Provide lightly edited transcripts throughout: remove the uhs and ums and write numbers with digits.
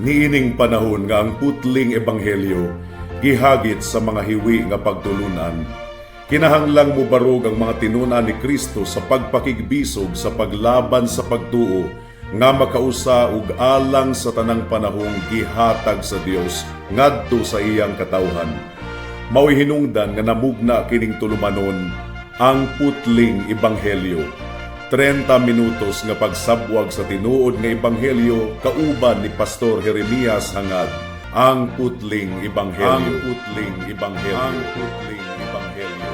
Niining panahon nga ang putling ebanghelyo gihagit sa mga hiwi nga pagtulunan, kinahanglang mubarog ang mga tinun-an ni Kristo sa pagpakigbisog sa paglaban sa pagtuo nga makausa ug alang sa tanang panahong gihatag sa Dios ngadto sa iyang katawhan. Mao'y hinungdan nga namugna kining tulumanon, Ang Putling Ebanghelyo. 30 minutos nga pagsabwag sa tinuod nga ebanghelyo kauban ni Pastor Jeremias Hangad. Ang Putling Ebanghelyo. Ang Putling Ebanghelyo. Ang Putling Ebanghelyo.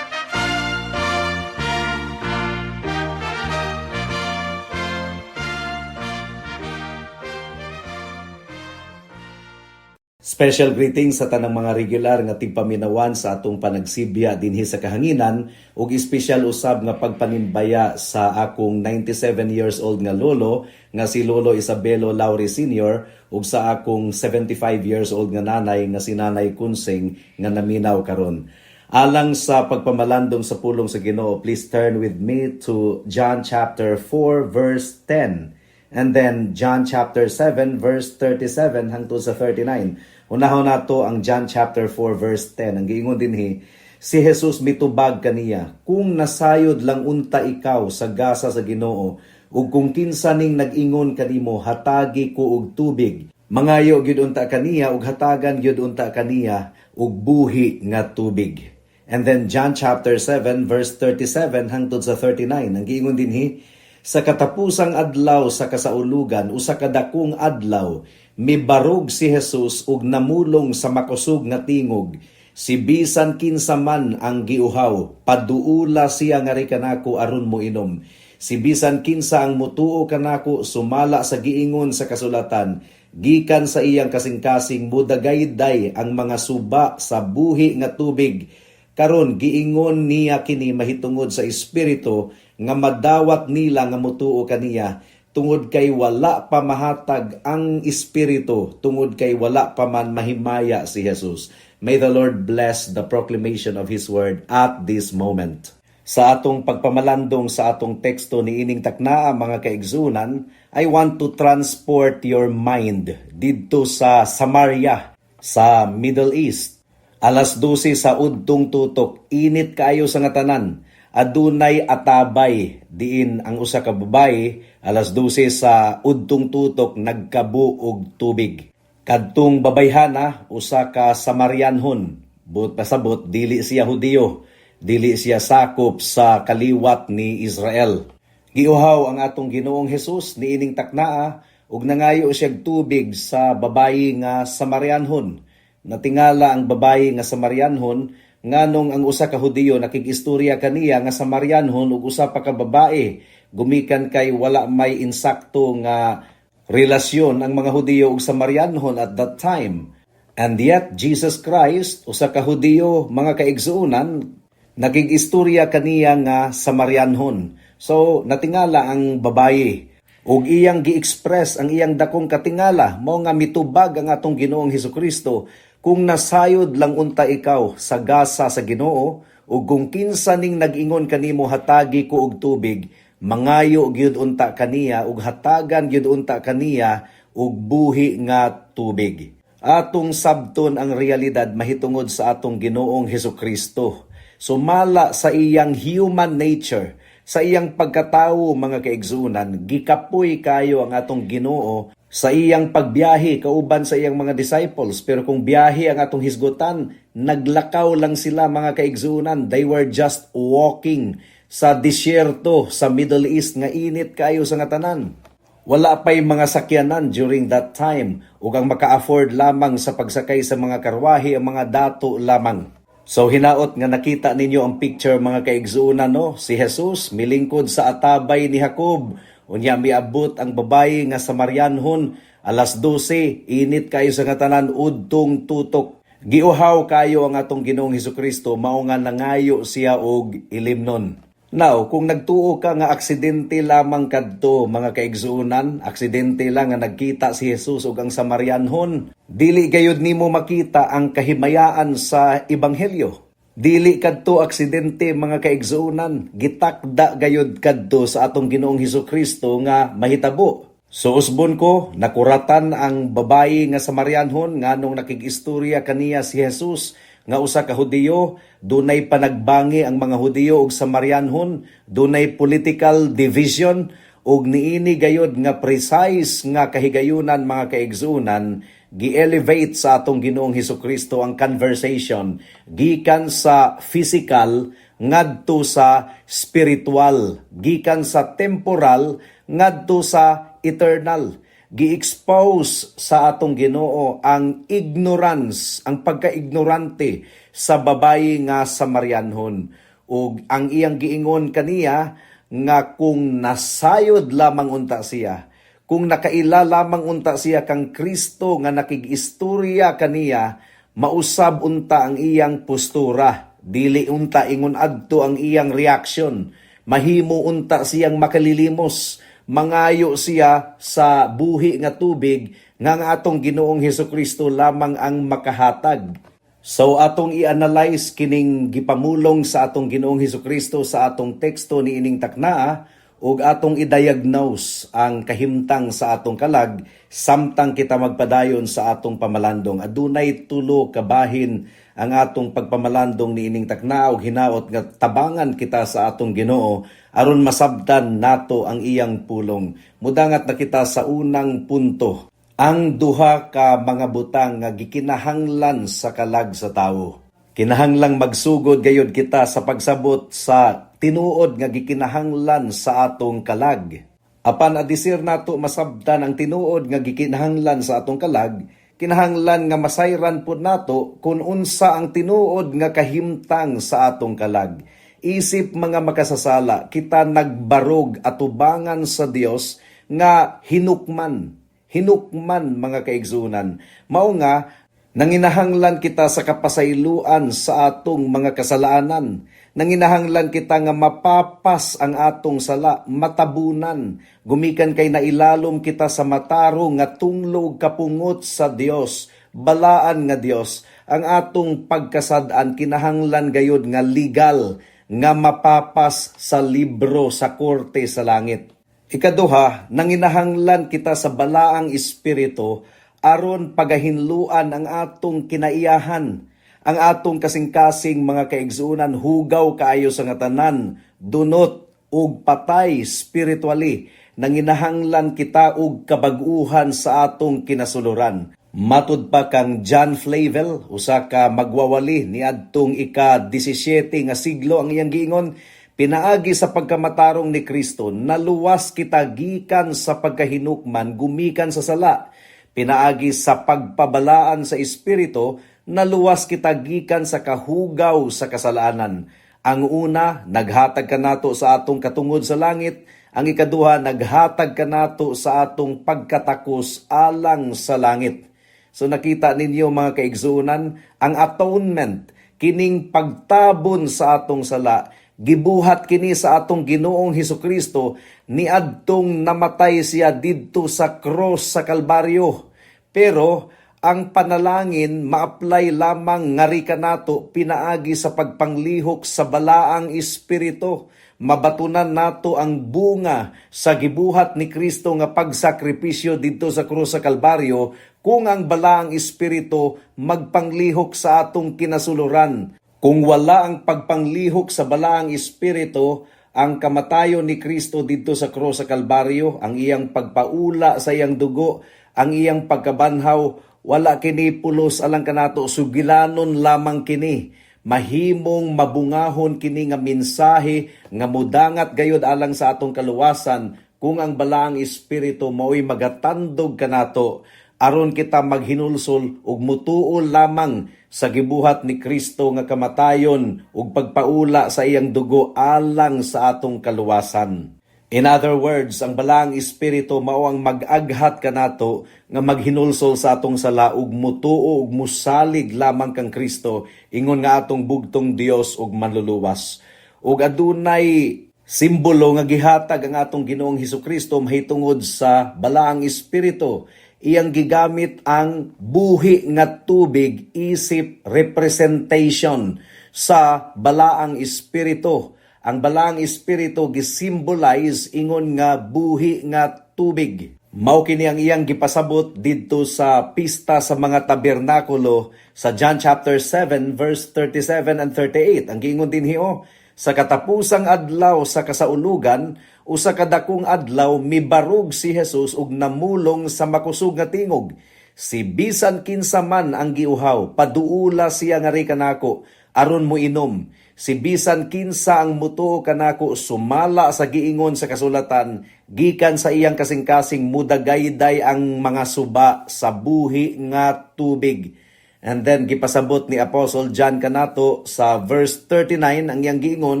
Special greetings sa tanang mga regular nga tigpaminawan sa atong panagsibya dinhi sa kahanginan ug espesyal usab nga pagpanimbaya sa akong 97 years old nga lolo nga si Lolo Isabelo Laure Sr. ug sa akong 75 years old nga nanay nga si Nanay Kunsing nga naminaw karon. Alang sa pagpamalandong sa pulong sa Ginoo, please turn with me to John chapter 4 verse 10. And then John chapter 7 verse 37 hangtod sa 39. Unahon nato ang John chapter 4 verse 10. Ang giingon dinhi, si Jesus mitubag kaniya, "Kung nasayod lang unta ikaw sa gasa sa Ginoo, ug kung kinsa ning nag-ingon kanimo, 'Hatagi ko og tubig,' mangayo gyud unta kaniya ug hatagan gyud unta kaniya og buhi nga tubig." And then John chapter 7 verse 37 hangtod sa 39. Ang giingon dinhi, sa katapusang adlaw sa kasaulugan, usa ka dakong adlaw, mibarog si Jesus ug namulong sa makusog nga tingog, "Si bisan kinsa man ang giuhaw, paduula siya ngari kanako aron moinom. Si bisan kinsa ang mutuo kanako, sumala sa giingon sa kasulatan, gikan sa iyang kasing-kasing mudagayday ang mga suba sa buhi nga tubig." Karon giingon niya kini mahitungod sa Espiritu nga madawat nila nga mutuo kaniya, tungod kay wala pa mahatag ang Espiritu, tungod kay wala pa man mahimaya si Jesus. May the Lord bless the proclamation of His word at this moment. Sa atong pagpamalandong sa atong teksto niining taknaa, mga kaigsunan, I want to transport your mind didto sa Samaria, sa Middle East. Alas 12 sa udtong tutok, init kaayo sa nga tanan. Adunay atabay diin ang usa ka babaye alas 12 sa udtong tutok nagkabo og tubig. Kadtong babayhana usa ka Samarianhon. Buot pasabot, dili siya Hudiyo, dili siya sakop sa kaliwat ni Israel. Giuhaw ang atong Ginoong Hesus niining taknaa ug nangayo siyag tubig sa babayi nga Samarianhon. Natingala ang babayi nga Samarianhon nganong ang usa ka Hudiyo nakig-istorya kaniya nga Samarianhon ug usa pa ka babae, gumikan kay wala may insakto nga relasyon ang mga Hudiyo ug Samarianhon at that time. And yet Jesus Christ, usa ka Hudiyo, mga kaigsuonan, nakig-istorya kaniya nga Samarianhon. So natingala ang babayi ug iyang gi-express ang iyang dakong katingala, mao nga mitubag ang atong Ginoong Hesukristo, "Kung nasayod lang unta ikaw sa gasa sa Ginoo ug kung kinsa ning nag-ingon kanimo, 'Hatagi ko og tubig,' mangayo gyud unta kaniya ug hatagan gyud unta kaniya og buhi nga tubig." Atong sabton ang realidad mahitungod sa atong Ginoong Hesukristo. Sumala sa iyang human nature, sa iyang pagkatawo, mga kaigsunan, gikapoy kayo ang atong Ginoo sa iyang pagbiyahe kauban sa iyang mga disciples. Pero kung biyahe ang atong hisgutan, naglakaw lang sila, mga kaigsunan. They were just walking sa disyerto sa Middle East nga init kayo sa nga tanan. Wala pa'y mga sakyanan during that time ug ang maka-afford lamang sa pagsakay sa mga karwahe ang mga dato lamang. So hinaot nga nakita ninyo ang picture, mga kaigsuonan, no? Si Jesus milingkod sa atabay ni Jacob. Unya miabot ang babayi nga Samarianhon alas 12, init kayo sa tanan, udtong tutok. Giuhaw kayo ang atong Ginoong Hesukristo, mao nga nangayo siya og ilimnon. Now, kung nagtuo ka nga aksidente lamang kadto, mga kaigsuonan, aksidente lang nga nagkita si Jesus ug ang Samarianhon, dili gayud nimo makita ang kahimayaan sa ebanghelyo. Dili kadto aksidente, mga kaigsuonan, gitakda gayud kadto sa atong Ginoong Hesus Kristo nga mahitabo. So usbon ko, nakuratan ang babayi nga Samarianhon nganong nakig-istorya kaniya si Jesus nga usa ka Hudiyo. Dunay panagbangi ang mga Hudiyo ug Samarianhon, dunay political division, ug niini gayod nga precise nga kahigayunan, mga kaigsuonan, gi-elevate sa atong Ginoong Hesus Kristo ang conversation gikan sa physical ngadto sa spiritual, gikan sa temporal ngadto sa eternal. Gi-expose sa atong Ginoo ang ignorance, ang pagka-ignorante sa babayi nga Samarianhon. Ug ang iyang giingon kaniya nga kung nasayod lamang unta siya, kung nakaila lamang unta siya kang Kristo nga nakig-istorya kaniya, mausab unta ang iyang postura. Dili unta ingon adto ang iyang reaction. Mahimo unta siyang makalilimos, mangayo siya sa buhi nga tubig nga ang atong Ginoong Hesus Kristo lamang ang makahatag. So atong i-analyze kining gipamulong sa atong Ginoong Hesus Kristo sa atong teksto niining taknaa ug atong i-diagnose ang kahimtang sa atong kalag samtang kita magpadayon sa atong pamalandong. Adunay tulo ka bahin ang atong pagpamalandong niining taknaa ug hinaot nga tabangan kita sa atong Ginoo aron masabtan nato ang iyang pulong. Mudangat na kita sa unang punto, ang duha ka mga butang nga gikinahanglan sa kalag sa tawo. Kinahanglang magsugod gayud kita sa pagsabot sa tinuod nga gikinahanglan sa atong kalag. Apan adisir nato masabtan ang tinuod nga gikinahanglan sa atong kalag, kinahanglan nga masayran pud nato kung unsa ang tinuod nga kahimtang sa atong kalag. Isip mga makasasala, kita nagbarog atubangan sa Dios nga hinukman. Hinukman, mga kaigsunan. Mao nga nanginahanglan kita sa kapasayloan sa atong mga kasalanan. Nanginahanglan kita nga mapapas ang atong sala, matabunan. Gumikan kay nailalom kita sa matarong nga tunglog kapungot sa Dios, balaan nga Dios. Ang atong pagkasad-an kinahanglan gayud nga legal nga mapapas sa libro sa korte sa langit. Ikaduha, nanginahanglan kita sa balaang espiritu aron pagahinluan ang atong kinaiyahan. Ang atong kasing-kasing, mga kaigsuonan, hugaw kaayo sa nga tanan, dunot ug patay spiritually. Nanginahanglan kita og kabag-uhan sa atong kinasuluran. Matud pa kang John Flavel, usa ka magwawali niadtong ika-17 nga siglo, ang iyang giingon, pinaagi sa pagkamatarong ni Kristo, naluwas kita gikan sa pagkahinukman gumikan sa sala. Pinaagi sa pagpabalaan sa Espiritu, naluwas kita gikan sa kahugaw sa kasalanan. Ang una, naghatag kanato sa atong katungod sa langit. Ang ikaduha, naghatag kanato sa atong pagkatakos alang sa langit. So nakita ninyo, mga kaigsuonan, ang atonement, kining pagtabon sa atong sala, gibuhat kini sa atong Ginoong Hesus Kristo niadtong namatay siya didto sa cross sa Kalbaryo. Pero ang panalangin ma-apply lamang ngari kanato pinaagi sa pagpanglihok sa balaang espiritu. Mabatunan nato ang bunga sa gibuhat ni Kristo nga pagsakripisyo didto sa krus sa Kalbaryo kung ang balaang espiritu magpanglihok sa atong kinasuluran. Kung wala ang pagpanglihok sa balaang espiritu, ang kamatayon ni Kristo didto sa krus sa Kalbaryo, ang iyang pagpaula sa iyang dugo, ang iyang pagkabanhaw, wala kini pulos alang kanato, sugilanon lamang kini. Mahimong mabungahon kini nga mensahe nga mudangat gayod alang sa atong kaluwasan kung ang balaang espiritu mao'y magatandog kanato aron kita maghinulsol ug mutuo lamang sa gibuhat ni Kristo nga kamatayon ug pagpaula sa iyang dugo alang sa atong kaluwasan. In other words, ang balaang espiritu mao ang mag-aghat kanato nga maghinulsol sa atong sala ug mutuo ug musalig lamang kang Kristo ingon nga atong bugtong Dios ug manluluwas. Ug adunay simbolo nga gihatag ang atong Ginoong Hesus Kristo mahitungod sa balaang espiritu. Iyang gigamit ang buhi nga tubig isip representation. sa Balaang Espiritu. Ang Balaang Espiritu gisimbolize ingon nga buhi nga tubig. Mao kini ang iyang gipasabot didto sa Pista sa mga Tabernakulo sa John chapter 7 verse 37 and 38. Ang giingon dinhi oh, "Sa katapusang adlaw sa kasaulugan, usa ka dakong adlaw, mibarog si Jesus ug namulong sa makusog nga tingog, 'Si bisan kinsa man ang giuhaw, paduula siya ngari kanako aron moinom. Si bisan kinsa ang mutuo kanako, sumala sa giingon sa kasulatan, gikan sa iyang kasing-kasing mudagayday ang mga suba sa buhi nga tubig.'" And then gipasabot ni Apostle John kanato sa verse 39, ang iyang giingon,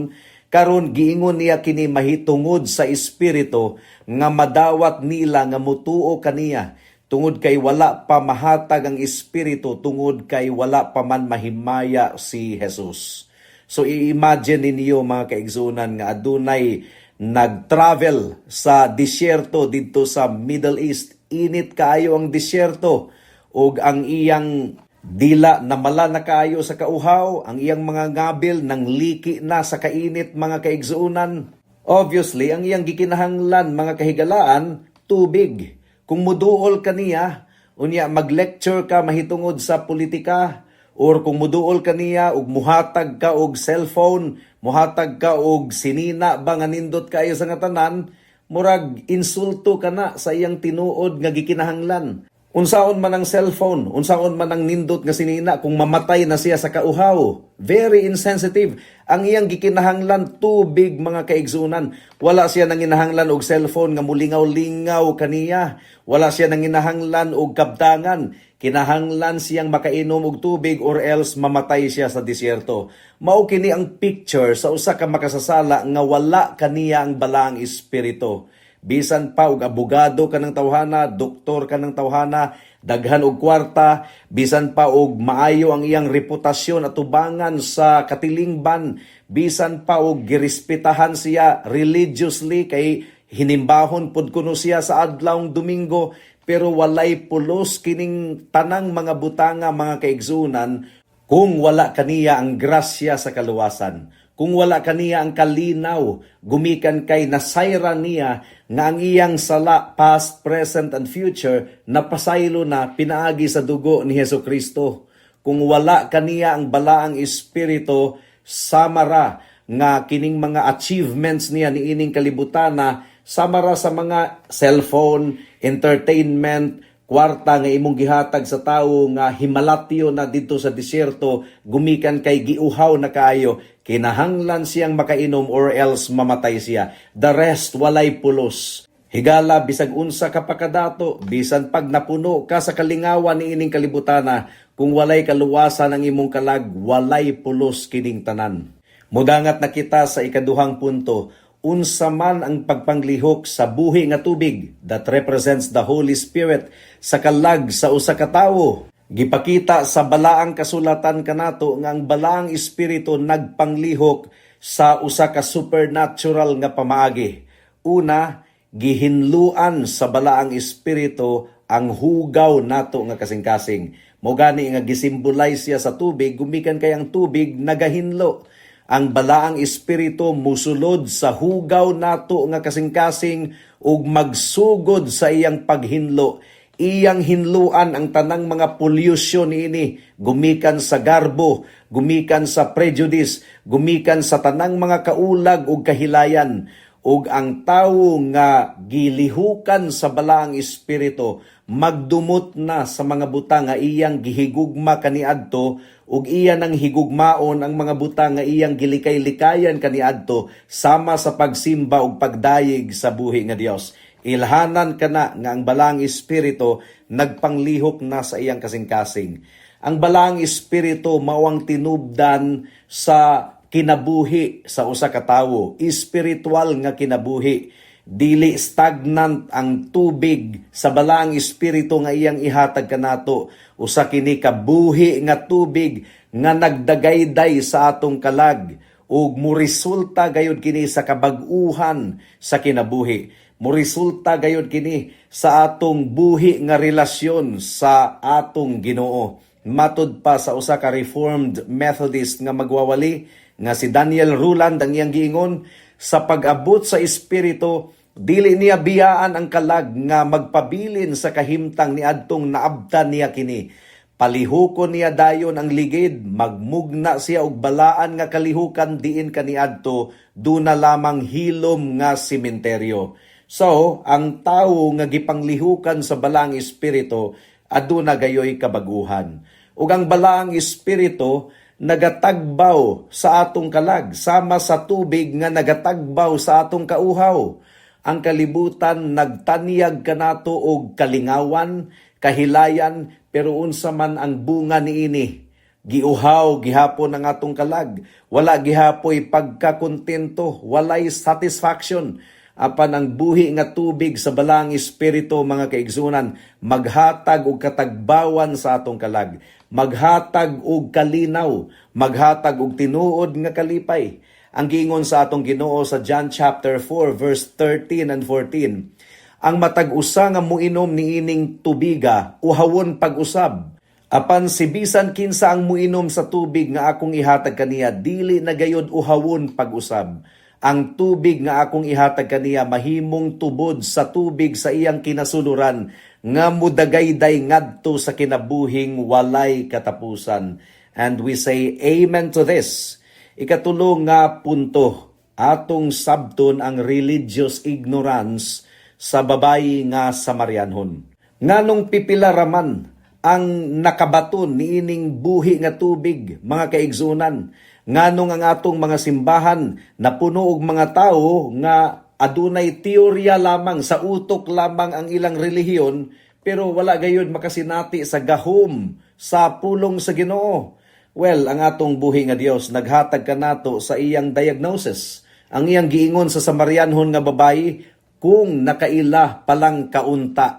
"Karon giingon niya kini mahitungod sa Espiritu nga madawat nila nga mutuo kaniya, tungod kay wala pa mahatag ang Espiritu, tungod kay wala pa man mahimaya si Jesus." So i-imagine ninyo, mga kaigsunan, nga adunay nag-travel sa disyerto didto sa Middle East. Init kaayo ang disyerto ug ang iyang dila namala na kaayo sa kauhaw, ang iyang mga ngabil nang liki na sa kainit, mga kaigsuunan. Obviously, ang iyang gikinahanglan, mga kahigalaan, tubig. Kung muduol ka niya, unya mag-lecture ka mahitungod sa politika, or kung muduol ka niya ug muhatag ka og cellphone, muhatag ka og sinina ba nga nindot kaayo sa nga tanan, murag insulto ka na sa iyang tinuod nga gikinahanglan. Unsaon man ang cellphone, unsaon man ang nindot nga sinina kung mamatay na siya sa kauhaw? Very insensitive. Ang iyang gikinahanglan, tubig, mga kaigsunan. Wala siya nanginahanglan og cellphone nga mulingaw-lingaw kaniya. Wala siya nanginahanglan og kabtangan. Kinahanglan siyang makainom og tubig or else mamatay siya sa disyerto. Mao kini ang picture sa usa ka makasasala nga wala kaniya ang Balaang Espiritu. Bisan pa og abogado ka ng tawhana, doktor ka ng tawhana, daghan og kwarta, bisan pa og maayo ang iyang reputasyon at tubangan sa katilingban, bisan pa og girespetahan siya religiously kay hinimbahon pud kuno siya sa adlawng Domingo, pero walay pulos kining tanang mga butanga, mga kaigsunan, kung wala kaniya ang grasya sa kaluwasan. Kung wala kaniya ang kalinaw, gumikan kay nasayran niya nga ang iyang sala, past, present, and future, napasaylo na pinaagi sa dugo ni Heso Kristo. Kung wala kaniya ang Balaang Espiritu, samara nga kining mga achievements niya niining kalibutana, samara sa mga cellphone, entertainment, kwarta nga imong gihatag sa tawo nga himalatyo na didto sa disyerto, gumikan kay giuhaw na kaayo, kinahanglan siyang makainom or else mamatay siya. The rest, walay pulos. Higala, bisag unsa ka pa kadato, bisan pag napuno ka sa kalingawan ni ining kalibutana, kung walay kaluwasan ang imong kalag, walay pulos kining tanan. Mudangat na kita sa ikaduhang punto: unsa man ang pagpanglihok sa buhi nga tubig that represents the Holy Spirit sa kalag sa usa ka tawo? Gipakita sa Balaang Kasulatan kanato nga ang Balaang Espiritu nagpanglihok sa usa ka supernatural nga pamaagi. Una, gihinluan sa Balaang Espiritu ang hugaw nato nga kasing-kasing. Mo gani nga gisimbolize siya sa tubig, gumikan kay ang tubig nagahinlo. Ang Balaang Espiritu musulod sa hugaw nato nga kasing-kasing ug magsugod sa iyang paghinlo. Iyang hinluan ang tanang mga pollution niini, gumikan sa garbo, gumikan sa prejudice, gumikan sa tanang mga kaulag ug kahilayan. Ug ang tawo nga gilihukan sa Balaang Espiritu, magdumot na sa mga butang nga iyang gihigugma kaniadto ug iya nang higugmaon ang mga butang nga iyang gilikay-likayan kaniadto, sama sa pagsimba ug pagdayeg sa buhi nga Dios. Ilhanan kana nga ang Balaang Espiritu nagpanglihok na sa iyang kasing-kasing. Ang Balaang Espiritu mao ang tinubdan sa kinabuhi sa usa ka tawo, espiritual nga kinabuhi. Dili stagnant ang tubig sa Balaang Espiritu nga iyang ihatag kanato. Usa kini ka buhi nga tubig nga nagdagayday sa atong kalag ug moresulta gayud kini sa kabag-uhan sa kinabuhi. Moresulta gayud kini sa atong buhi nga relasyon sa atong Ginoo. Matud pa sa usa ka Reformed Methodist nga magwawali nga si Daniel Ruland, ang iyang giingon, sa pag-abot sa Espiritu, dili niya biyaan ang kalag nga magpabilin sa kahimtang niadtong naabtan niya kini. Palihukon niya dayon ang ligid, magmugna siya og balaan nga kalihukan diin kaniadto duna lamang hilom nga sementeryo. So, ang tawo nga gipanglihukan sa Balaang Espiritu aduna gayoy kabaguhan. Ug ang Balaang Espiritu nagatagbaw sa atong kalag sama sa tubig nga nagatagbaw sa atong kauhaw. Ang kalibutan nagtanyag kanato og kalingawan, kahilayan, pero unsa man ang bunga niini? Giuhaw gihapon ang atong kalag. Wala gihapoy pagkakontento, walay satisfaction. Apan ang buhi nga tubig sa Balaang Espiritu, mga kaigsunan, maghatag og katagbawan sa atong kalag, maghatag og kalinaw, maghatag og tinuod nga kalipay. Ang giingon sa atong Ginoo sa John chapter 4 verse 13 and 14, "Ang matag usa nga muinom niining tubiga uhawon pag-usab. Apan si bisan kinsa ang muinom sa tubig nga akong ihatag kaniya, dili na gayod uhawon pag-usab. Ang tubig nga akong ihatag kaniya mahimong tubod sa tubig sa iyang kinasuluran nga mudagayday ngadto sa kinabuhing walay katapusan." And we say amen to this. Ikatulo nga punto, atong sabton ang religious ignorance sa babayi nga Samarianhon. Nganong pipila raman ang nakabaton niining buhi nga tubig, mga kaigsunan? Nganong ang atong mga simbahan napuno og mga tawo nga adunay teorya lamang, sa utok lamang ang ilang relihiyon, pero wala gayud makasinati sa gahom sa pulong sa Ginoo? Well, ang atong buhi nga Dios naghatag kanato sa iyang diagnosis. Ang iyang giingon sa Samarianhon nga babayi, "Kung nakaila palang kaunta,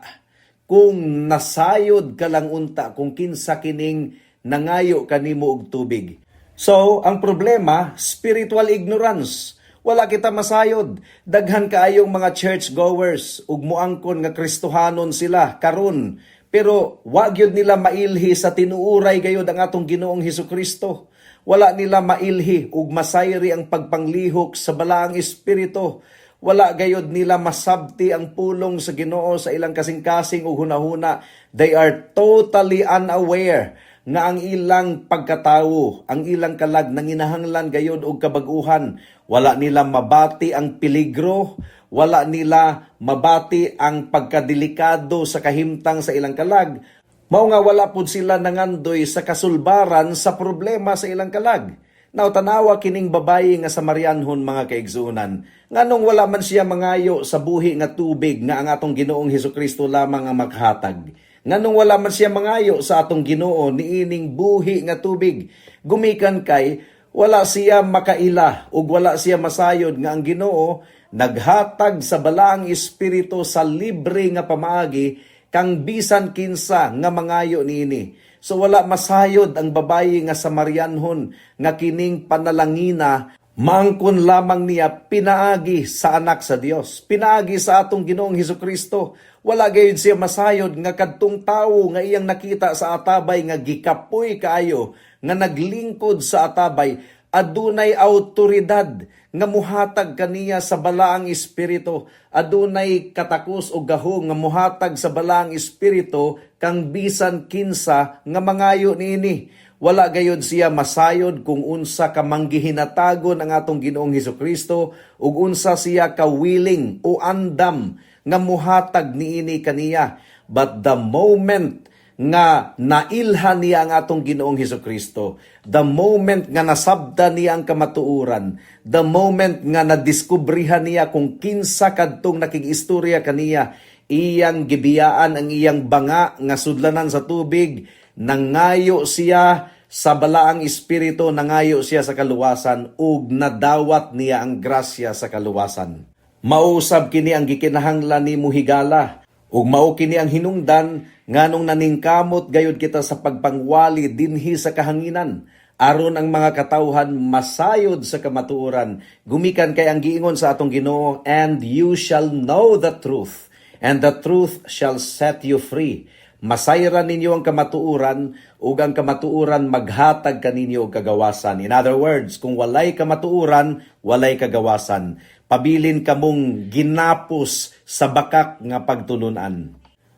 kung nasayod ka lang unta kung kinsa kining nangayo kanimo og tubig." So, ang problema, spiritual ignorance. Wala kita masayod. Daghan kaayong mga church goers ug muangkon nga Kristohanon sila karon. Pero wa gyud nila mailhi sa tinuuray gayud ang atong Ginoong Hesukristo. Wala nila mailhi ug masayri ang pagpanglihok sa Balaang Espiritu. Wala gayud nila masabti ang pulong sa Ginoo sa ilang kasing-kasing ug hunahuna. They are totally unaware nga ang ilang pagkatawo, ang ilang kalag nanginahanglan gayud og kabag-uhan. Wala nila mabati ang peligro, wala nila mabati ang pagkadelikado sa kahimtang sa ilang kalag. Mao nga wala pud sila nangandoy sa kasulbaran sa problema sa ilang kalag. Now, tanawa kining babayi nga Samarianhon, mga kaigsuonan. Nganong wala man siya mangayo sa buhi nga tubig nga ang atong Ginoong Hesukristo lamang ang makhatag? Nganong wala man siya mangayo sa atong Ginoo niining buhi nga tubig? Gumikan kay wala siya makaila ug wala siya masayod nga ang Ginoo naghatag sa Balaang Espiritu sa libre nga pamaagi kang bisan kinsa nga mangayo niini. So wala masayod ang babayi nga Samarianhon nga kining panalangina maangkon lamang niya pinaagi sa anak sa Dios, pinaagi sa atong Ginoong Hesukristo. Wala gayud siya masayod nga kadtong tawo nga iyang nakita sa atabay nga gikapoy kaayo nga naglingkod sa atabay adunay autoridad nga muhatag kaniya sa Balaang Espiritu, adunay katakos o gahom nga muhatag sa Balaang Espiritu kang bisan kinsa nga mangayo niini. Wala gayud siya masayod kung unsa ka manggihinatagon ang atong Ginoong Hesukristo ug unsa siya ka willing o andam nga muhatag niini kaniya. But the moment nga nailhan niya ang atong Ginoong Hesukristo, the moment nga nasabta niya ang kamatuoran, the moment nga nadiskubrihan niya kung kinsa kadtong nakig-istorya kaniya, iyang gibiyaan ang iyang banga nga sudlanan sa tubig, nangayo siya sa Balaang Espiritu, nangayo siya sa kaluwasan ug nadawat niya ang grasya sa kaluwasan. Mausab kini ang gikinahanglan nimo higala ug mao kini ang hinungdan nganong naningkamot gayud kita sa pagpangwali dinhi sa kahanginan aron ang mga katawhan masayod sa kamatuoran, gumikan kay ang giingon sa atong Ginoo, "And you shall know the truth, and the truth shall set you free." Masayran ninyo ang kamatuoran ug ang kamatuoran maghatag kaninyo og kagawasan. In other words, kung walay kamatuoran, walay kagawasan. Pabilin kamong ginapos sa bakak nga pagtulunan.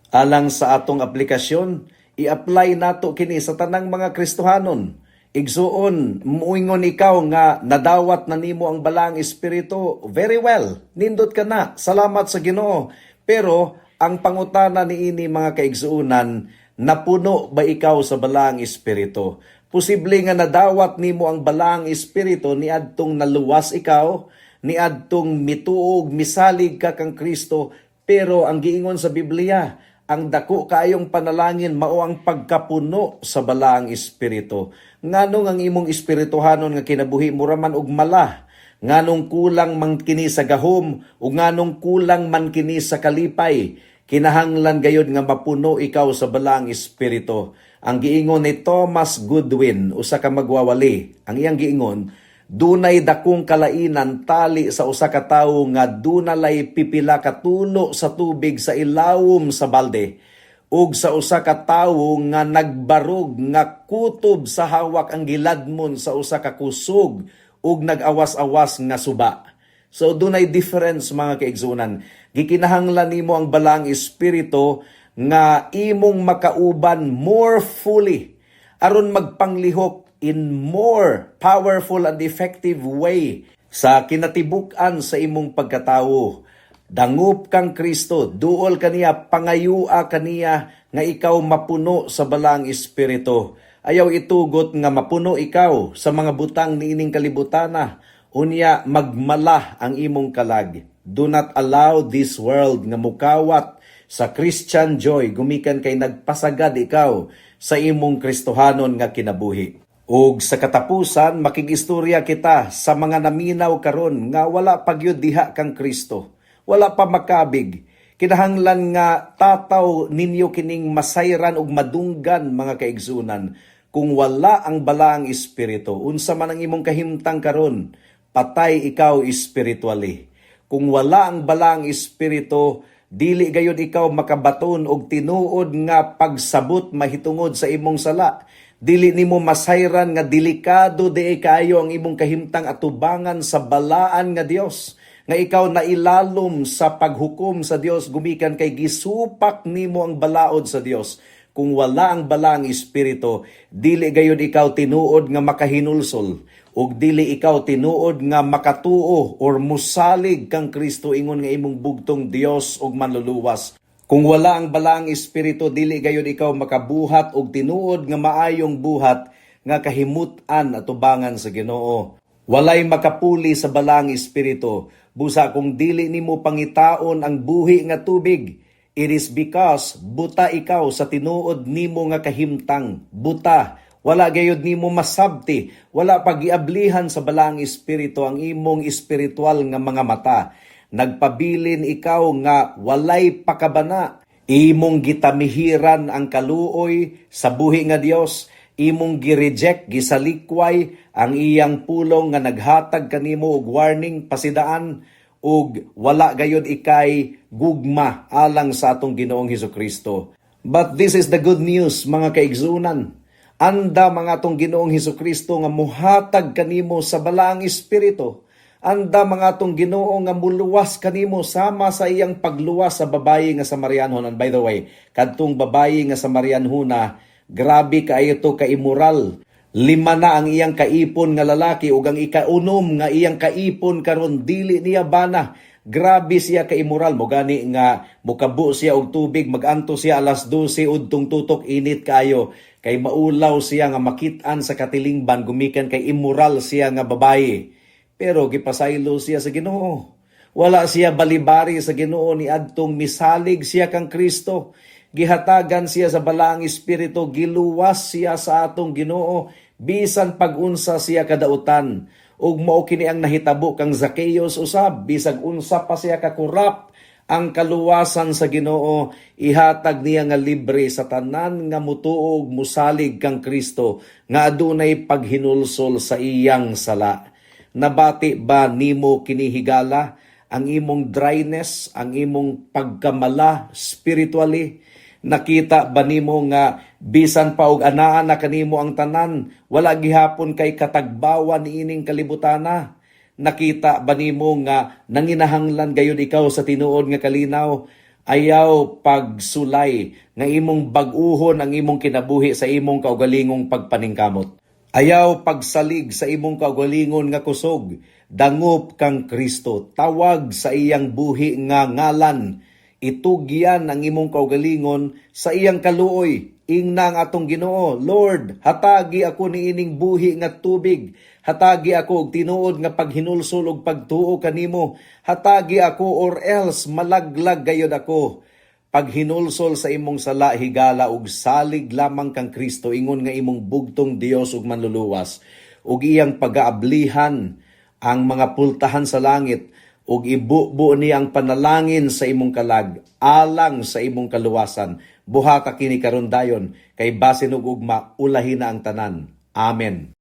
Alang sa atong aplikasyon, i-apply nato kini sa tanang mga Kristohanon. Igsuon, muingon ikaw nga nadawat na nimo ang Balaang Espiritu, very well. Nindot ka na. Salamat sa Ginoo. Pero ang pangutana niini, mga kaigsuonan, napuno ba ikaw sa Balaang Espiritu? Posible nga nadawat nimo ang Balaang Espiritu niadtong naluwas ikaw, niadtong mituo og misalig ka kang Kristo, pero ang giingon sa Biblia, ang dako kaayong panalangin mao ang pagkapuno sa Balaang Espiritu. Nganong ang imong espirituhanon nga kinabuhi mura man og mala? Nganong kulang man kini sa gahom ug nganong kulang man kini sa kalipay? Kinahanglan gayud nga mapuno ikaw sa Balaang Espiritu. Ang giingon ni Thomas Goodwin, usa ka magwawali, ang iyang giingon, dunay dakong kalainan tali sa usa ka tawo nga dunalay pipila ka tulo sa tubig sa ilawom sa balde ug sa usa ka tawo nga nagbarog nga kutob sa hawak ang giladmon sa usa ka kusog ug nag-awas-awas nga suba. So dunay difference, mga kaigsunan. Gikinahanglan nimo ang Balaang Espiritu nga imong makauban more fully aron magpanglihok in more powerful and effective way sa kinatibuk-an sa imong pagkatawo. Dangup kang Kristo, duol kaniya, pangayua kaniya nga ikaw mapuno sa Balaang Espiritu. Ayaw itugot nga mapuno ikaw sa mga butang niining kalibutana. Unya magmala ang imong kalag. Do not allow this world nga mukawat sa Christian joy gumikan kay nagpasagad ikaw sa imong Kristohanon nga kinabuhi. Ug sa katapusan, makigistorya kita sa mga naminaw karon nga wala pa gyud diha kang Kristo. Wala pa makabig. Kinahanglan nga tataw ninyo kining masayran ug madunggan, mga kaigsunan. Kung wala ang Balaang Espiritu, unsa man ang imong kahimtang karon, patay ikaw spiritually. Kung wala ang Balaang Espiritu, dili gayud ikaw makabaton og tinuod nga pagsabot mahitungod sa imong sala. Dili nimo masayran nga delikado diay kaayo ang imong kahimtang atubangan sa balaan nga Dios, nga ikaw nailalom sa paghukom sa Dios gumikan kay gisupak nimo ang balaod sa Dios. Kung wala ang Balaang Espiritu, dili gayud ikaw tinuod nga makahinulsol ug dili ikaw tinuod nga makatuo or musalig kang Kristo ingon nga imong bugtong Dios ug Manluluwas. Kung wala ang Balaang Espiritu, dili gayud ikaw makabuhat og tinuod nga maayong buhat nga kahimut-an atubangan sa Ginoo. Walay makapuli sa Balaang Espiritu. Busa kung dili nimo pangitaon ang buhi nga tubig, it is because buta ikaw sa tinuod nimo nga kahimtang. Buta. Wala gayud nimo masabti, wala pagiablihan sa Balaang Espiritu ang imong espiritual nga mga mata. Nagpabilin ikaw nga walay pakabana. Imong gitamihiran ang kaluoy sa buhi nga Dios, imong gi-reject, gisalikway ang iyang pulong nga naghatag kanimo og warning, pasidaan, ug wala gayud ikay gugma alang sa atong Ginoong Hesus Kristo. But this is the good news, mga kaigsunan. Andam ang atong Ginoong Hesus Kristo nga muhatag kanimo sa Balaang Espiritu. Andam ang atong Ginoo nga muluwas kanimo sama sa iyang pagluwas sa babayi nga Samarianhon. And by the way, kadtong babayi nga Samarianhona, grabe kaayo to ka immoral. Lima na ang iyang kaipon nga lalaki ug ang ikaunom nga iyang kaipon karon dili niya bana. Grabe siya ka immoral mo gani nga mukabo siya og tubig, maganto siya alas 12 udtong tutok, init kaayo kay maulaw siya nga makit-an sa katilingban gumikan kay immoral siya nga babayi. Pero gipasaylo siya sa Ginoo. Wala siya balibari sa Ginoo ni adtong misalig siya kang Kristo. Gihatagan siya sa Balaang Espiritu, giluwas siya sa atong Ginoo bisan pag-unsa siya kadautan. Ug mao kini ang nahitabo kang Zacchaeus usab, bisag unsa pa siya ka corrupt, ang kaluwasan sa Ginoo ihatag niya nga libre sa tanan nga mutuo ug musalig kang Kristo nga adunay paghinulsol sa iyang sala. Nabati ba nimo kini, higala, ang imong dryness, ang imong pagkamala spiritually? Nakita ba nimo nga bisan pa og anaa na kanimo ang tanan, wala gihapon kay katagbawan niining kalibutana? Nakita ba nimo nga nanginahanglan gayud ikaw sa tinuod nga kalinaw? Ayaw pagsulay nga imong bag-uhon ang imong kinabuhi sa imong kaugalingong pagpaningkamot. Ayaw pagsalig sa imong kaugalingon nga kusog. Dangop kang Kristo. Tawag sa iyang buhi nga ngalan. Itugyan ang imong kaugalingon sa iyang kaluoy. Ingna ang atong Ginoo, "Lord, hatagi ako niining buhi nga tubig. Hatagi ako og tinuod nga paghinulsol og pagtuo kanimo. Hatagi ako or else malaglag gayud ako." Paghinulsol sa imong sala, higala, ug salig lamang kang Kristo ingon nga imong bugtong Dios ug Manluluwas, ug iyang pagaablihan ang mga pultahan sa langit ug ibubo niya ang panalangin sa imong kalag alang sa imong kaluwasan. Buhata kini karon dayon, kay basin og ugma ulahi na ang tanan. Amen.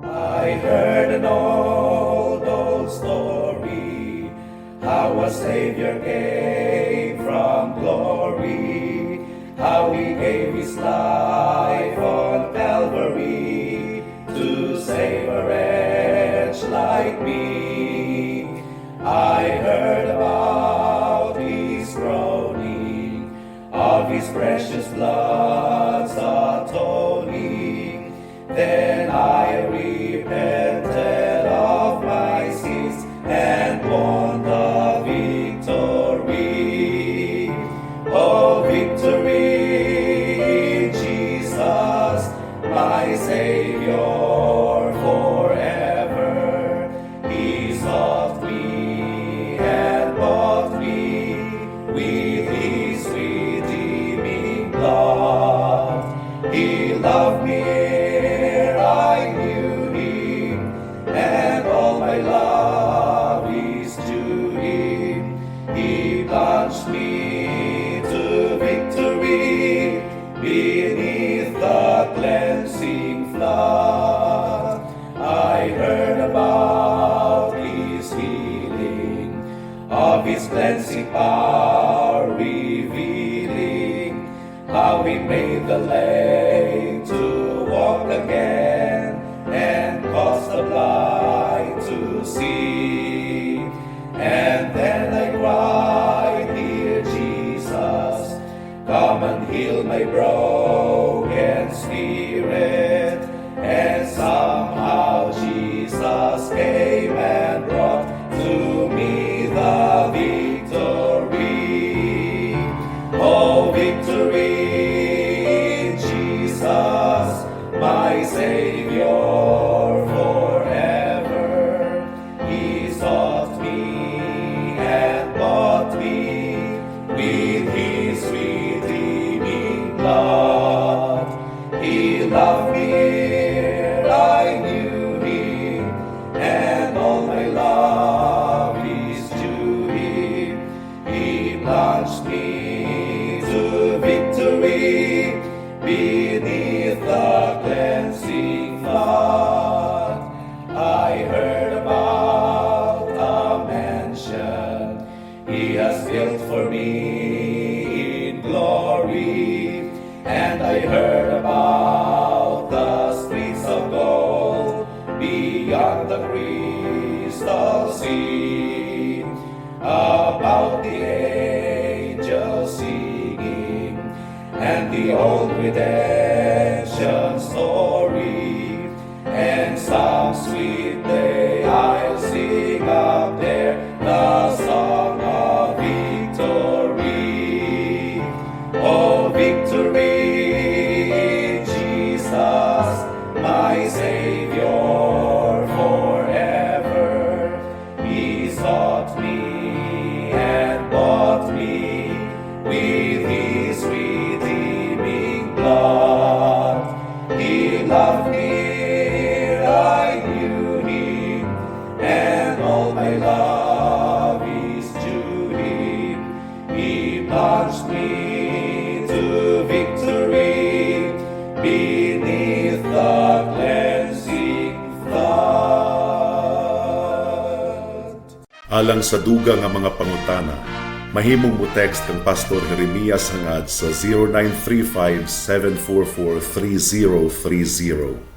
I heard an old, old story, how a Savior came from glory, how he gave his life on Calvary to save a wretch like me. I heard about his groaning, of his precious blood's atoning. Then I repented of my sins and won the victory. Oh, victory in Jesus, my Savior forever. He sought me and bought me with his redeeming blood. He loved me ere I knew him, and all my love is to him. He plunged me to victory beneath the cleansing flood. I heard about his healing, of his cleansing power revealing, how he made the lame to walk again and caused the blind to see. And then I cried, "Dear Jesus, come and heal my broken spirit." And somehow Jesus came and brought to me the victory. Oh, victory in Jesus, my Savior forever. He sought me and bought me with his redeeming blood. He loved me ere I knew him, and all my love is to him. He plunged me to victory beneath the cleansing flood. I heard about a mansion he has built for me in glory, and I heard about the streets of gold beyond the crystal sea, about the angels singing and the old redemption story. And some sweet day I'll sing up there the song of victory. Oh, victory in Jesus, my Savior forever. He sought me and bought me with his redeeming blood. He loved me ere I knew him, and all my love is to him. He plunged me to victory beneath the cleansing flood. Alang sa dugang nga mga pangutana, mahimong mo text kang Pastor Jeremias Hangad sa 0935-744-3030.